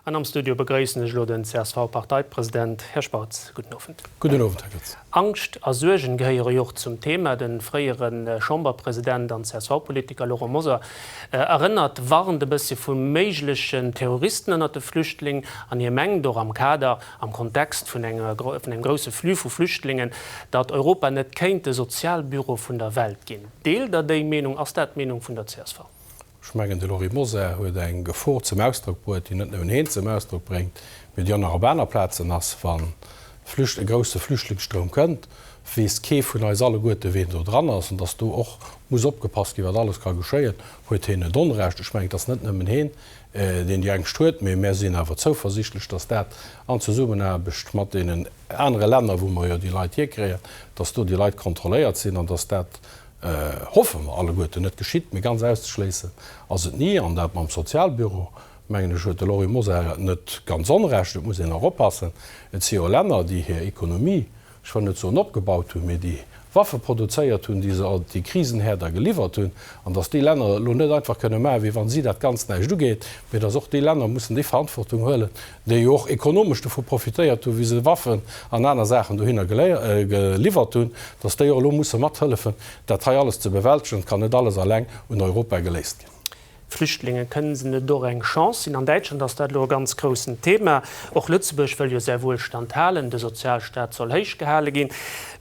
An am Studio begrëissen ech elo den CSV-Parteipresident, Här Spautz. Gudden Owend. Gudden Owend, Här Goetz. Angscht a Suergen gehéiere jo och zum Thema. De fréiere Chamberpresident an CSV-Politiker Laurent Mosar erënnert, warnt e bëssche vu méiglechen Terroristen ënnert de Flüchtling an hie mengt och am Kader, am Kontext vun engem grousse Flux vu Flüchtlingen, datt Europa net kéint de Sozialbüro vun der Welt ginn. Deelt Der déi Meenung? Ass dat d'Meenung vun der csv? Ech mengen, de Laurent Mosar huet eng Gefor zum Ausdrock bruet, déi net nëmmen heen zum Ausdrock bréngt, mee déi och nach op aner Plazen ass. Wa e grousse Flüchtlingsstroum kënnt, weess kee vun eis alleguerte ween do dran ass. An datt do och muss opgepasst ginn, wat alles ka geschéien, huet heen net Onrecht. Ech mengen, et ass net nëmmen heen, deen déi Ängscht huet, mee mär sinn awer zouversichtlech, datt dat an Zesummenaarbecht mat deenen anere Länner, wou mer jo déi Leit hierkréien, datt do déi Leit kontrolléiert sinn an datt dat, hoffe mer alleguerten, net geschitt. Mee ganz auszeschléissen ass et ni. An dat mam Sozialbüro, mengen ech, huet de Laurent Mosar net ganz Onrecht. Et muss een och oppassen, et si jo Länner, déi hir Ekonomie ech wëll net soen opgebaut hunn, mee déi Waffe produzéiert hunn, déi se an déi Krisenhäerder geliwwert hunn, an datt déi Länner et elo net einfach kënne maachen, wéi wa si dat Ganzt näischt ugeet, mee datt och déi Länner mussen déi Verantwortung huelen, déi jo och ekonomesch dovu profitéiert hunn, wéi se Waffen an aner Saachen dohinner geliwwert hunn, datt déi och elo musse mathëllefen, dat hei alles ze bewältegen. Et kann net alles alleng un Europa geléist ginn. Flüchtlinge, kënnen se net och eng Chance sinn? An Däitschland ass dat elo e ganz groussen Thema. Och Lëtzebuerg wëll jo säi Wuelstand halen, de Sozialstaat soll héich gehale ginn.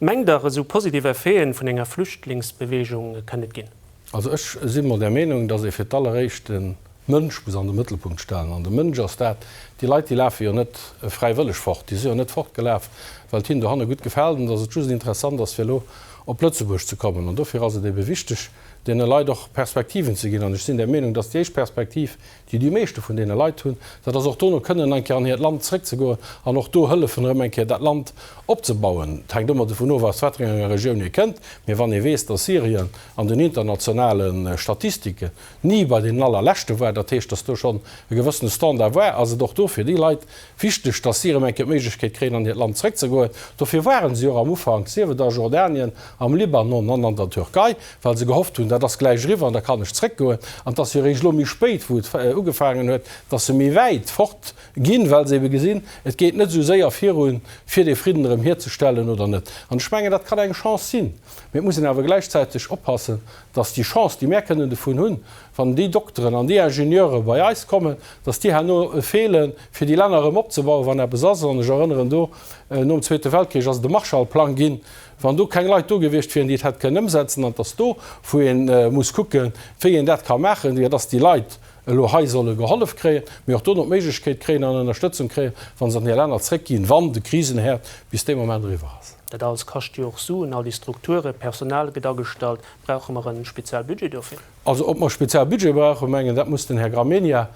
Mengt Der, esou positiv Effeten vun enger Flüchtlingsbewegung kënn et ginn? Also ech si mol der Meenung, datt ee fir d'alleréischt de Mënsch muss an de Mëttelpunkt stellen. An de Mënsch ass dat, déi Leit déi lafe jo net fräiwëlleg fort, déi si jo net fortgelaf, well et hinnen dohanne gutt gefält an datt et just interessant ass fir elo op Lëtzebuerg ze kommen. An dofir ass et ebe wichteg, deene Leit och Perspektiven ze ginn. An ech sinn der Meenung, dass déi éischt Perspektiv, déi déi meeschte vun deene Leit hunn, dat ass och dono kënnen eng Kéier an hiert Land zréckzegoen an och do hëllefen, erëm eng Kéier dat Land opzebauen. Et hänkt ëmmer dovun of, aus wat fir enger Regioun ee kënnt. Mee wann ee weess, dass Syrien an den internationale Statistiken ni bei deenen allerleschte war, dat heescht, dass do schonn e gewëssene Standard war, ass et och do fir déi Leit Wichteg, dass si erëm eng Kéier d'Méiglechkeet kréien, an hiert Land zréckzegoen. Dofir waren si och am Ufank, sief et a Jordanien, am Libanon an an der Türkei, well se gehofft hunn, dat ass gläich eriwwer an da kann ech zréckgoen. An et ass jo eréischt elo méi spéit, wou et ugefaangen huet, dass se méi wäit fort ginn, well se ebe gesinn, et geet net esou séier virun, fir dee Fridden erëm hierzestellen oder net. An ech mengen, dat kann eng Chance sinn. Mee et muss een awer gläichzäiteg oppassen, dass déi Chance, déi mär kënnen dovun hunn, wann déi Dokteren an déi Ingenieure bei eis kommen, dass déi herno feelen, fir déi Länner erëm opzebauen, wann eppes ass. An ech erënneren do, nom Zweete Weltkrich ass et e Marshallplang ginn, wann do keng Leit do gewiescht wieren, déi et hätt kënnen ëmsetzen. An et ass do, wou ee muss kucken, wéi een dat ka maachen, fir dass déi Leit elo hei solle gehollef kréien, mee och dono d'Méiglechkeet kréien an Ënnerstëtzung kréien, wa se an hir Länner zréckginn, wann de Krisenherd bis dee Moment eriwwer ass. Dat alles kascht jo och Suen, all déi Strukturen, Personal gëtt agestallt. Brauche mer e Spezialbudget dofir? Also ob mer e Spezialbudget brauchen, mengen, dat muss den Här Gramegna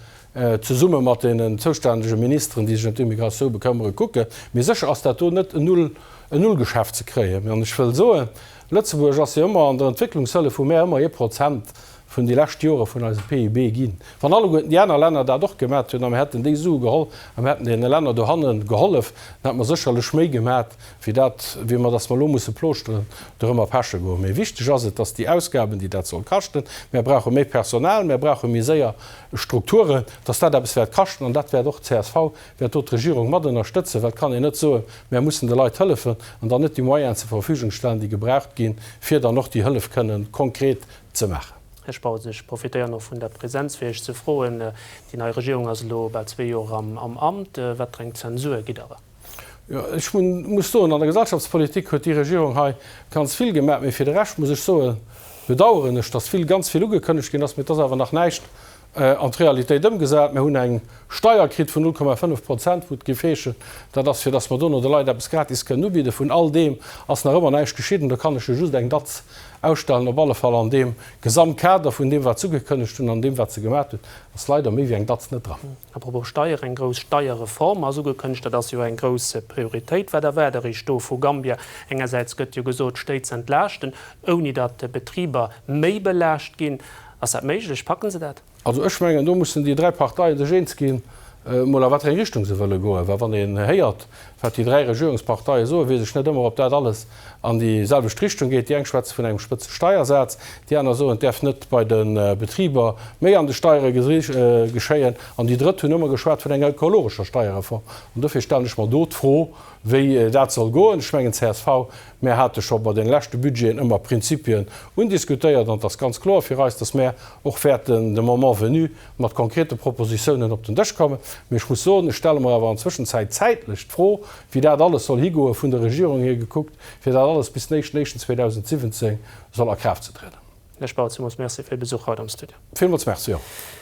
zesumme mat deenen zoustännege Ministeren, déi sech ëm d'Immigratioun bekëmmeren, kucken. Mee sécher ass dat do net en Null, en Nullgeschäft ze kréien. An ech wëll soen, Lëtzebuerg ass jo ëmmer an der Entwécklungshëllef, wou mär ëmmer ee Prozent vun déi lescht Jore vun eisem PIB ginn. Wann alleguerten déi aner Länner dat och gemat hunn a mir hätten déi Sue geholl a mir hätten deene Länner dohanne gehollef, dann hätte mer sécherlech méi gemat wéi dat, wéi mer, dass mer elo musse plooschteren, dorëmmer peche goen. Mee wichteg ass et, dass déi Ausgaben, déi dat soll kaschten, mär brauche méi Personal, mär brauche méi séier Strukturen, dass dat eppes wäert kaschten an dat wäert och d'CSV, wäert do d'Regierung mat ënnerstëtzen, well et kann een net soen, mär mussen de Leit hëllefen an dann net déi Moyenen zur Verfügung stellen, déi gebraucht ginn, fir dann och déi Hëllef kënnen konkret ze maachen. Här Spautz, ech profitéieren och vun der Präsenz, fir Iech ze froen, Déi nei Regierung ass elo bal zwee Joer am Amt. Wat fir eng Zensur gitt Der? Jo, ech muss soen, an der Gesellschaftspolitik huet déi Regierung hei ganz vill gemaach, mee fir de Rescht muss ech soen, bedauern ech, dass vill, ganz vill ugekënnegt ginn ass, mee et ass awer nach näischt an d'Realitéit ëmgesat. Mir hunn eng Steier kritt vun 0,5 Prozent, wou et géif heeschen, dat ass fir dass mer dono de Leit eppes gratis kënnen ubidden. Vun all deem ass nach ëmmer näischt geschitt an do kann ech jo just eng Datz ausstellen. Op alle Fall an deem Gesamtkader vun deem, wat se ugekënnegt hunn an deem, wat se gemaat hunn, ass leider méi wéi eng Datz net dran. A propos Steier, eng grouss Steierreform ass ugekënnegt. Dat ass jo eng grouss Prioritéit. Wat erwaart Der Iech do vu Gambia? Engersäits gëtt jo gesot, d'Stéit z'entlaaschten, ouni datt d'Betriber méi belaascht ginn. Ass dat méiglech? Packen se dat? Also ech mengen, do mussen déi 3 Parteien sech eens ginn. Mol a wat fir eng Richtung se wëlle goen. Well wann een héiert, wat déi 3 Regierungsparteie soen, weess ech net ëmmer, ob dat alles an déi selwecht Richtung geet. Déi eng schwätze vun engem spëtze Steiersaz, déi aner soen, et däerf net bei de Betriber méi an de Steiere geschéien, an déi drëtt hunn ëmmer geschwat vun enger ökologescher Steierreform. An dofir stellen ech mer do d'Fro, wéi dat soll goen. Ech mengen, csv, mär hate scho bei de leschte Budgeten ëmmer Prinzipien undiskutéiert, an et ass ganz kloer fir eis, datt mär och wäerten de Moment venu mat konkrete Propositiounen op den Dësch kommen. Mee ech muss soen, ech stelle mer awer an Zwëschenzäit zäitlech d'Fro, wéi dat alles soll higoen, vun der Regierung hier gekuckt, fir dat alles bis den éischten éischten 2017 soll a Kraaft ze trieden. Här Spautz, villmools Merci fir de Besuch haut am Studio. Villmools Merci och.